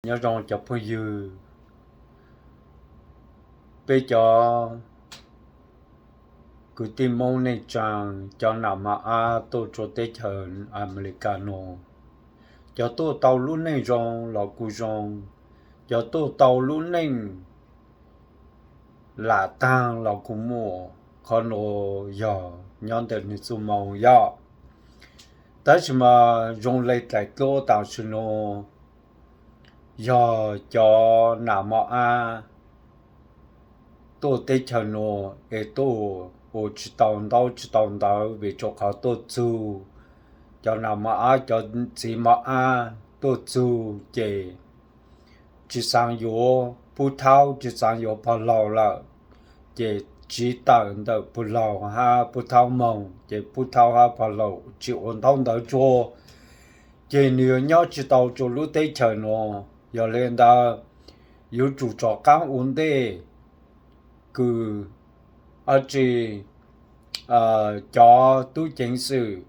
Nyob zoo cov phooj ywg, peb cov kwv tij Hmoob neej tsaa, cov nam mos ab tuaj rua teb chaws Amelikas nuav, cov tuaj tau lub neej zoo los kuj zoo, cov tuaj tau lub neej lam taag los kuj muaj. Qhov nuav yog nyob ntawm nwg txuj moo yog. Tab sis mas zoo le dlaim dluab tam sim nuav yog cov nam mos ab tuaj teb chaws nuav es tuaj ua tsis tau ntaub tsis tau ntawv vim rua qhov tuaj txug. Cov nam mos ab, cov txiv mos ab tuaj txug ces tsis xaav yuav pub thaub, tsis xaav yuav pog laug lawm, ces tsiv tawm ntawm pug laug hab pug thaub moog, ces pug thaub hab pog laug tsis ua ntaub ntawv tsua, ces nwg yuav nyob tsis tau rua lub teb chaws nuav. Yog le ntawd, yuav tsum rov qaab ua ntej kws dlaab tsi cov tub ceev xwm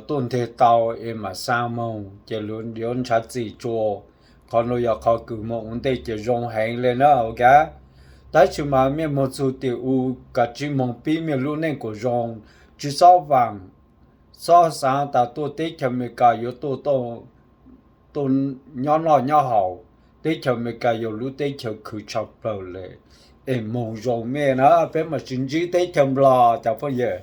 tuaj nteg tau es mam xaa moog ces luag yuav nrhav txim tsua. Qhov nuav yog qhov kws moog ua ntej ces zoo heev le na, ok. Tab sis mas mej moog txug tim u, kav tsij moog pib mej lub neej kuas zoo, tsis xob vaam, xob xaav tas tuaj teb chaws Amelikas yuav tuaj nyob noj nyob haus. Teb chaws Amelikas yog lub teb chaws khwv tshaj plawg le, es moog zoo mej na, peb mam sib ntsib teb chaws Nplog cov phooj ywg.